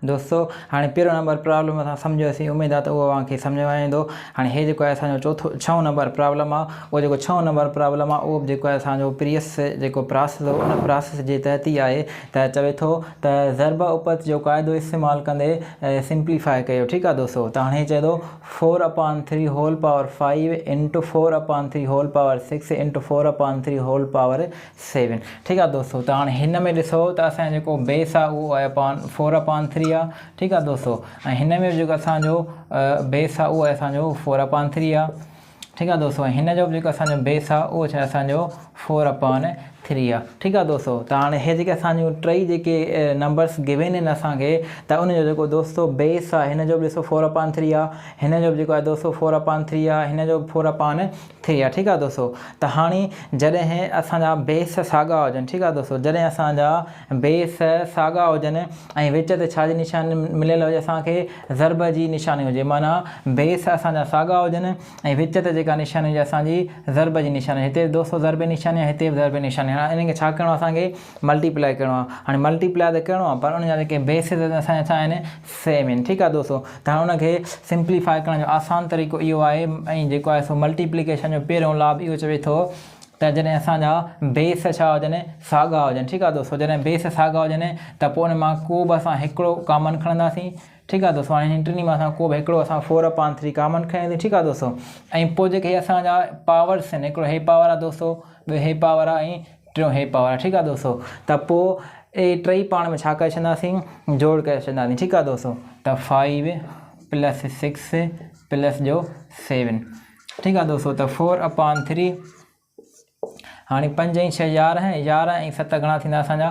دوستو هاڻي پهريون نمبر پرابلم اسان سمجهيوسين اميد آ ته اهو اوهان کي سمجهه ۾ آيو هوندو. هاڻي هي جيڪو آهي اسان جو چوٿو ڇهون نمبر پرابلم آ اهو جيڪو ڇهون نمبر پرابلم آ اهو به جيڪو آهي اسان جو پريس جيڪو پراسس هو ان پراسس جي تحت ئي آهي ته چوي ٿو ته ضرب اپت جو قاعدو استعمال ڪندي سمپليفائي ڪيو ٺيڪ آ دوستو ته هاڻي هي چئي ٿو four upon three whole power five into four upon three whole power six into four upon three whole power seven ٺيڪ آ دوستو ته هاڻي هن ۾ ڏسو ته اسان جو جيڪو بيس آ اهو آهي اپان فور اپان ٿري آ ٺيڪ آ دوستو ۽ هن ۾ به جيڪو اسان جو بيس آ اهو آهي اسان جو فور اپان ٿري آ ٺيڪ آ دوستو ۽ هن جو به جيڪو اسان جو بيس آ اهو ڇا اسان جو فور اپان ٿري آ ٺيڪ آ دوستو ته هاڻي هي جيڪي اسان جون ٽئي جيڪي نمبرس گيون آهن اسان کي ته ان جو جيڪو دوستو بيس آ هن جو به ڏسو فور اپان ٿري آ هن جو به جيڪو آهي دوستو فور اپان ٿري آ هن جو به فور اپان ٿري آ ٺيڪ آ دوستو ته هاڻي جڏهن اسان جا بيس ساڳا هجن ٺيڪ آ دوستو جڏهن اسان جا بيس ساڳا هجن ۽ وچ تي ڇا جي نشاني مليل هجي اسان کي ضرب جي نشاني هجي معنيٰ بيس اسان جا ساڳا هجن ۽ وچ تي جيڪا نشاني هجي اسان جي ضرب جي نشاني هتي به دوستو ضرب جي نشاني آهي هتي به ضرب جي نشاني آهي هاڻي انهن کي ڇا ڪرڻو آهي اسان کي ملٽيپلائي ڪرڻو آهي هاڻي ملٽيپلائي ته ڪرڻو آهي پر ان جا جيڪي بيسز آهن اسان جا ڇا آهن سيم آهن ٺيڪ آهي دوستو ته هاڻي ان کي سمپليفائي ڪرڻ جو آسان طريقو اهو آهي ۽ جيڪو آهي سو ملٽيپليڪيشن جو پهريون لا به اهو چوي ٿو ته جڏهن اسان جا بيس ڇا هجن ساڳا هجن ٺيڪ آهي دوستو جڏهن بيس ساڳا هجن ته پوء ان مان ڪو به اسان هڪڙو ڪامن کڻنداسين ٺيڪ آ دوستو هاڻي هن ٽنهي مان اسان ڪو به هڪڙو اسان فور اپان ٿري ڪامن کنيو ٺيڪ آ دوستو ۽ پوء جيڪي هي اسان جا پاورس آهن هڪڙو هي پاور آ دوستو ٻيو هي پاور آ ۽ ٽيون هي پاور آ ٺيڪ آ دوستو ته پوء اهي ٽئي پاڻ ۾ ڇا ڪري ڇڏنداسين جوڙ ڪري ڇڏنداسين ٺيڪ آ دوستو ته فائيو پلس سڪس پلس جو سيون ٺيڪ آ دوستو ته فور اپان ٿري هاڻي پنج ۽ ڇهه 11، 11 ۽ ست گهڻا ٿيندا اسان جا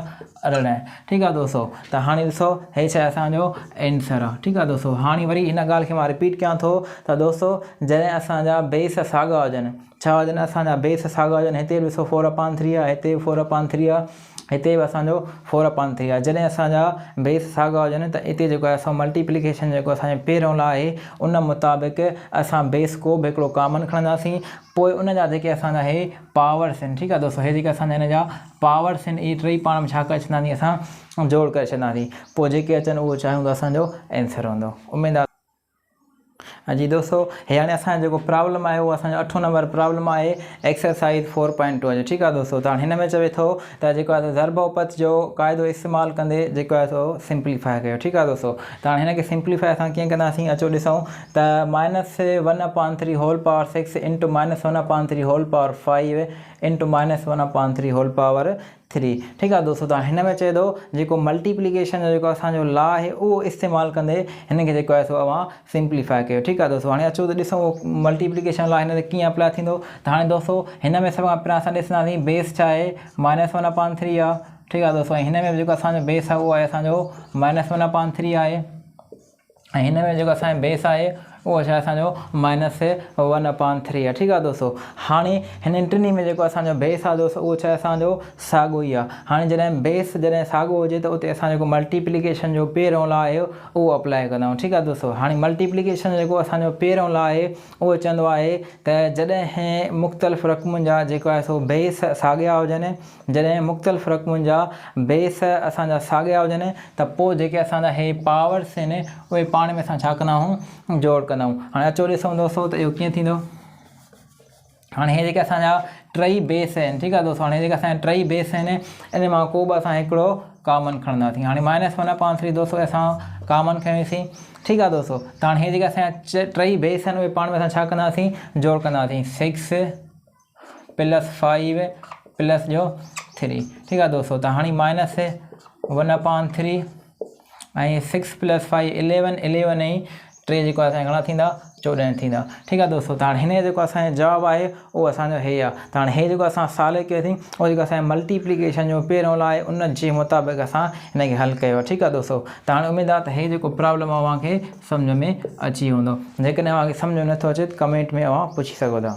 18. ٺيڪ آ دوستو ته هاڻي ڏسو هي شيء اسان جو آنسر آ ٺيڪ آ دوستو هاڻي وري هن ڳالهه کي مان رپيٽ ڪيان ٿو ته دوستو جڏهن اسان جا بيس ساڳا هجن ڇا هجن اسان جا بيس ساڳا هجن هتي به ڏسو فور اپان ٿري آ هتي به فور اپان ٿري آ هتي به اسان جو فور اپان ٿري آ جڏهن اسان جا بيس ساڳا هجن ته اتي جيڪو آهي اسان ملٽيپليڪيشن جيڪو اسان جو پهريون لا آهي ان مطابق اسان بيس ڪو به هڪڙو ڪامن کڻنداسين پوء ان جا جيڪي اسان جا هي پاورس آهن ٺيڪ آهي دوستو هي جيڪي اسان جا هن جا پاورس آهن اهي ٽئي پاڻ ۾ ڇا ڪري ڇڏنداسين اسان جوڙ ڪري ڇڏنداسين پوء جيڪي اچن اهو ڇا هوندو اسان جو آنسر هوندو اميد آهي جي دوستو هي هاڻي اسان جو جيڪو پرابلم آهي اهو اسان جو اٺون نمبر پرابلم آهي ايڪسرسائز فور پوائنٽ ٽو جو ٺيڪ آهي دوستو ته هاڻي هن ۾ چوي ٿو ته جيڪو آهي ضرب اپت جو قاعدو استعمال ڪندي جيڪو آهي سو سمپليفائي ڪيو ٺيڪ آهي دوستو ته هاڻي هن کي سمپليفائي اسان ڪيئن ڪنداسين اچو ڏسون ته minus one upon three whole power six into minus one upon three whole power five into minus one upon three whole power three ٺيڪ آ دوستو ته هن ۾ چئي ٿو جيڪو ملٽيپليڪيشن جو جيڪو اسان جو لا آهي اهو استعمال ڪندي هن کي جيڪو آهي سو اوهان سمپليفائي ڪيو ٺيڪ آ دوستو هاڻي اچو ته ڏسون اهو ملٽيپليڪيشن لا هن تي ڪيئن اپلاء ٿيندو ته هاڻي دوستو هن ۾ سڀ کان پهريان اسان ڏسنداسين بيس ڇا آهي مائنس ون اپان ٿري آ ٺيڪ آ دوستو ۽ هن ۾ به جيڪو اسان جو بيس آهي اهو آهي اسان جو مائنس ون اپان ٿري آهي ۽ هن ۾ جيڪو اسان جو بيس آهي اهو ڇا اسان جو مائنس ون اپان ٿري آهي ٺيڪ آهي دوستو هاڻي هنن ٽنهي ۾ جيڪو اسان جو بيس آهي دوستو اهو ڇا اسان جو ساڳو ئي آهي هاڻي جڏهن بيس جڏهن ساڳو هجي ته اتي اسان جيڪو ملٽيپليڪيشن جو پهريون لا آهي اهو اپلائي ڪندا آهيون ٺيڪ آهي دوستو هاڻي ملٽيپليڪيشن جيڪو اسان جو پهريون لا آهي اهو چوندو آهي ته جڏهن مختلف رقمن جا جيڪو آهي سو بيس ساڳيا هجن جڏهن مختلف رقمن جا بيس اسان جا ساڳيا هجن ته پوء جيڪي اسان جا هي پاورس آهن اهي پاڻ ۾ اسان ڇا ڪندا آهيون جوڙ ڪندا آهيون. هاڻي اچو ڏسون دوستو ته اهو ڪيئن ٿيندو. هاڻي هي جيڪي اسان جا ٽئي بيس آهن ٺيڪ آهي دوستو هاڻي جيڪي اسان جا ٽئي بيس آهن ان مان ڪو به اسان هڪڙو ڪامن کڻنداسين. هاڻي مائنس ون اپان ٿري دوستو اسان ڪامن کنيوسين ٺيڪ آهي دوستو ته هاڻي هي جيڪي اسان جا ٽئي بيس آهن اهي پاڻ ۾ اسان ڇا ڪنداسين جوڙ ڪنداسين سڪس پلس فائيو پلس جو ٿري ٺيڪ آ دوستو ته هاڻي minus one upon three ۽ six plus five eleven eleven ۽ ٽي جيڪو اسان گهڻا ٿيندا 14 ٿيندا ٺيڪ آ دوستو ته هاڻي هن جو جيڪو اسان جو جواب آهي اهو اسان جو هي آ ته هاڻي هي جيڪو اسان سالو ڪيوسين اهو جيڪو اسان ملٽيپليڪيشن جو پهريون لا آهي ان جي مطابق اسان هن کي حل ڪيو آ ٺيڪ آ دوستو ته هاڻي اميد آ ته هي جيڪو پرابلم اوهان کي سمجهه ۾ اچي ويو هوندو جيڪڏهن اوهان کي سمجهه ۾ نٿو اچي ته ڪمينٽ ۾ اوهان پڇي سگهو ٿا.